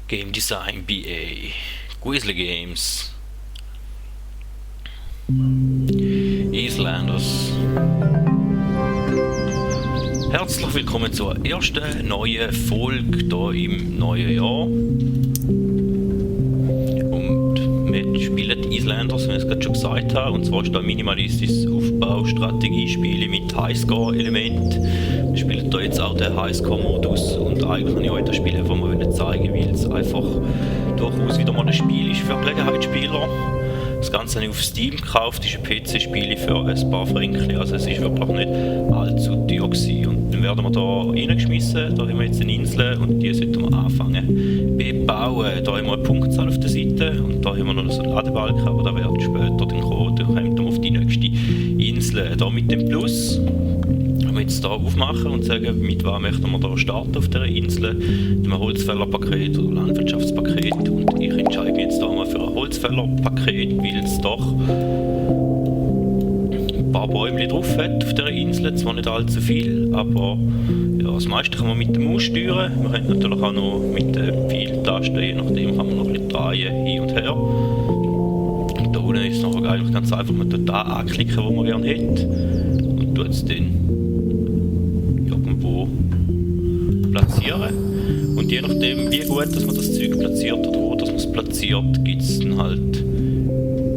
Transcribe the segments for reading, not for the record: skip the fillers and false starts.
Game Design BA, Grizzly Games, Islanders. Herzlich willkommen zur ersten neuen Folge hier im neuen Jahr. Und wir spielen die Islanders, wie ich es gerade schon gesagt habe. Und zwar ist da ein minimalistisches Aufbau-Strategiespiel mit Highscore-Element. Wir spielen hier jetzt auch den Highscore-Modus. Und eigentlich habe ich heute das Spiel einfach mal zeigen, weil es einfach durchaus wieder mal ein Spiel ist für Gelegenheitsspieler. Das Ganze habe ich auf Steam gekauft, ist ein PC-Spiel für ein paar Franken, also es ist wirklich nicht allzu teuer gewesen. Und dann werden wir hier reingeschmissen, da haben wir jetzt eine Insel und die sollten wir anfangen bebauen. Da haben wir eine Punktzahl auf der Seite und da haben wir noch so einen Ladebalken, aber da wird später dann kommen, dann kommt wir auf die nächste Insel. Da mit dem Plus können wir jetzt hier aufmachen und sagen, mit was möchten wir hier starten auf dieser Insel. Mit einem Holzfällerpaket oder Landwirtschaftspaket, und ich entscheide mich jetzt hier mal für ein Holzfällerpaket, weil es doch ein paar Bäume drauf hat auf dieser Insel, zwar nicht allzu viel, aber ja, das meiste kann man mit der Maus steuern. Wir können natürlich auch noch mit den Pfeiltasten, je nachdem kann man noch ein bisschen drehen, hin und her. Und da unten ist es noch eigentlich ganz einfach, man tut da anklicken, wo man gerne hätte, und tut es dann irgendwo platzieren. Und je nachdem, wie gut dass man das Zeug platziert oder wo dass man es platziert, gibt es dann halt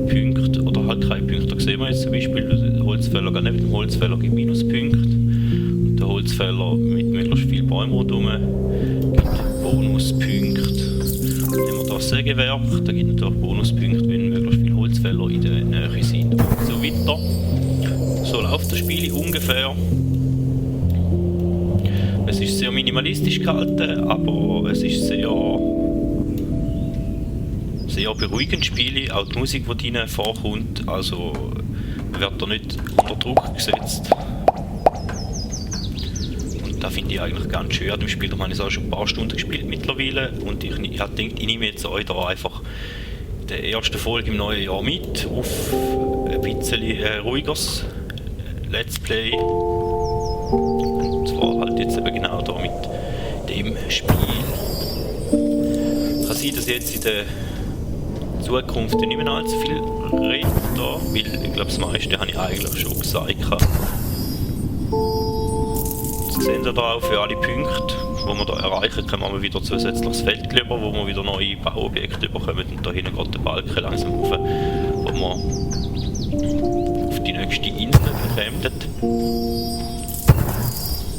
Punkte oder halt keine Punkte. Da sehen wir jetzt zum Beispiel, der Holzfäller geht neben dem Holzfäller gibt Minuspunkte. Und der Holzfäller mit möglichst vielen Bäumen rundherum gibt Bonuspunkte. Und wenn wir das Sägewerk, da gibt es natürlich Bonuspunkte, wenn möglichst viele Holzfäller in der Nähe sind und so weiter. So läuft das Spiel ungefähr. Es ist sehr minimalistisch gehalten, aber es ist sehr beruhigend Spiel. Auch die Musik, die drin vorkommt, also wird da nicht unter Druck gesetzt. Und das finde ich eigentlich ganz schön an dem Spiel. Da habe ich auch schon ein paar Stunden gespielt mittlerweile, und ich habe gedacht, ich nehme jetzt euch da einfach die erste Folge im neuen Jahr mit auf ein bisschen ruhigeres Let's Play. Und zwar halt jetzt eben genau da mit dem Spiel. Kann sein, dass jetzt in der Zukunft nicht mehr allzu viel reden da, weil ich glaube, das meiste habe ich eigentlich schon gesagt. Jetzt sehen Sie da auch für alle Punkte, die wir da erreichen, kommen wir wieder zusätzliches Feld rüber, wo wir wieder neue Bauobjekte bekommen, und da hinten geht der Balken langsam rauf, wo wir auf die nächste Insel kommen.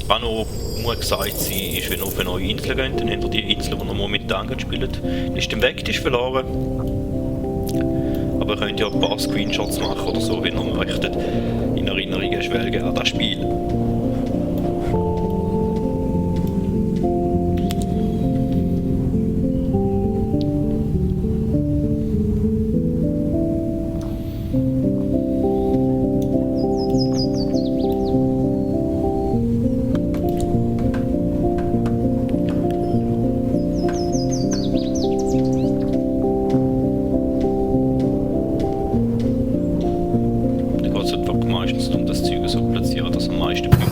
Was noch muss gesagt sein, ist, wenn ihr auf eine neue Insel geht, dann habt ihr die Insel, die ihr momentan spielt, ist dann weg, die ist verloren. Aber ihr könnt ja ein paar Screenshots machen oder so, wenn ihr möchtet, in Erinnerungen schwelgen an das Spiel. Meistens um das Zeug so platzieren, dass am meisten Punkte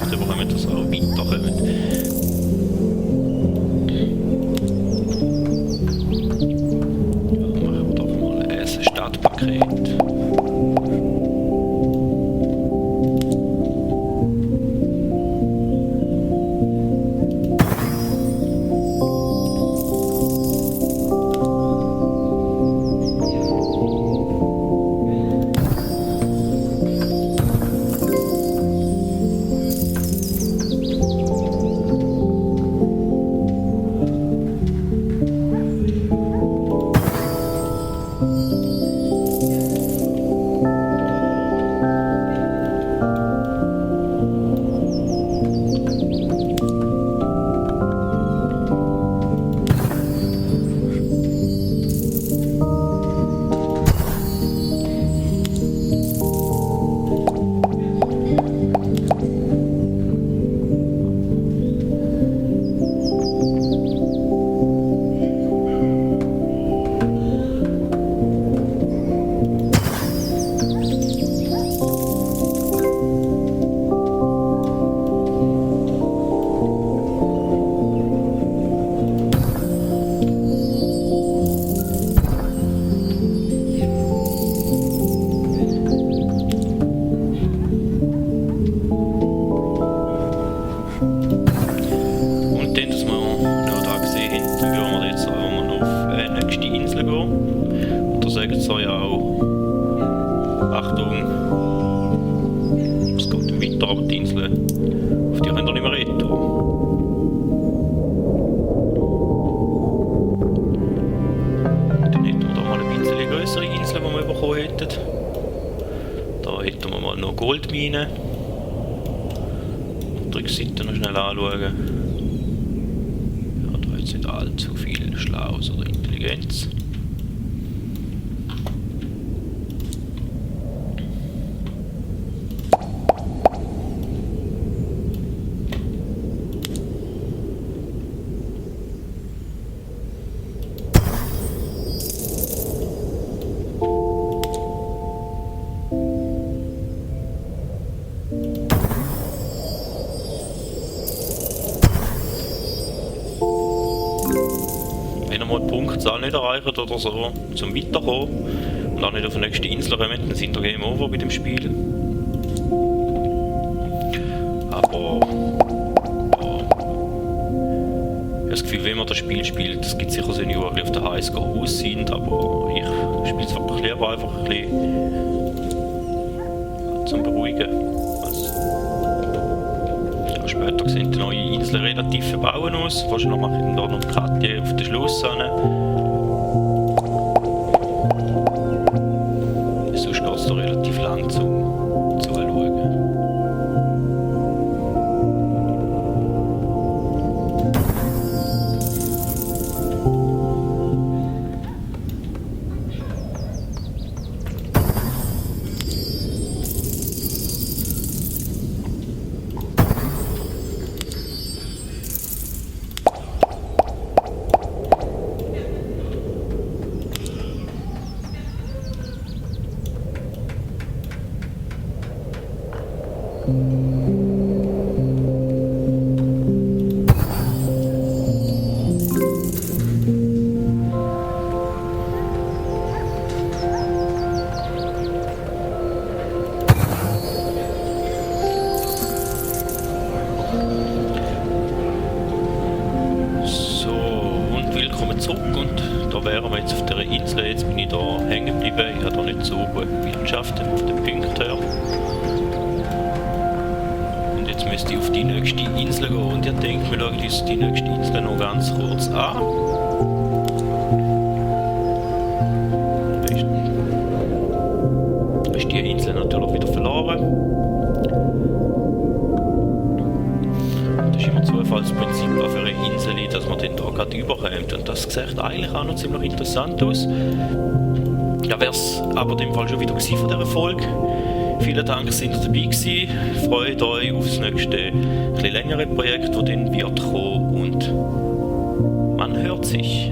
Goldmine. Die Rückseite noch schnell anschauen. Ja, da jetzt nicht allzu viel Schlaus oder Intelligenz. Wenn ihr mal die Punktzahl nicht erreicht oder so, zum Weiterkommen und auch nicht auf die nächste Insel kommt, dann sind ihr Game Over bei dem Spiel. Aber ja, ich habe das Gefühl, wenn man das Spiel spielt, es gibt sicher Senioren, die auf der Highscore aus sind, aber ich spiele es wirklich lieber einfach ein bisschen zum Beruhigen. Später sehen die neuen Inseln relativ verbauen aus. Wahrscheinlich mache ich dann da noch Katja auf den Schluss an. Sonst geht es da relativ lang zum Zuschauen. Zurück und da wären wir jetzt auf der Insel. Jetzt bin ich da hängen geblieben. Ich habe da nicht so gut gewirtschaftet auf den Punkt her. Und jetzt müsste ich auf die nächste Insel gehen und ich denke, wir schauen uns die nächste Insel noch ganz kurz an. Da ist die Insel natürlich wieder verloren. Das ist immer Zufallsprinzip für eine Insel, dass man dann da gerade überkommt. Und das sieht eigentlich auch noch ziemlich interessant aus. Ja, wäre es aber in dem Fall schon wieder gewesen von dieser Folge. Vielen Dank, dass ihr dabei gewesen. Freut euch auf das nächste, etwas längere Projekt, das dann wird kommen. Und man hört sich.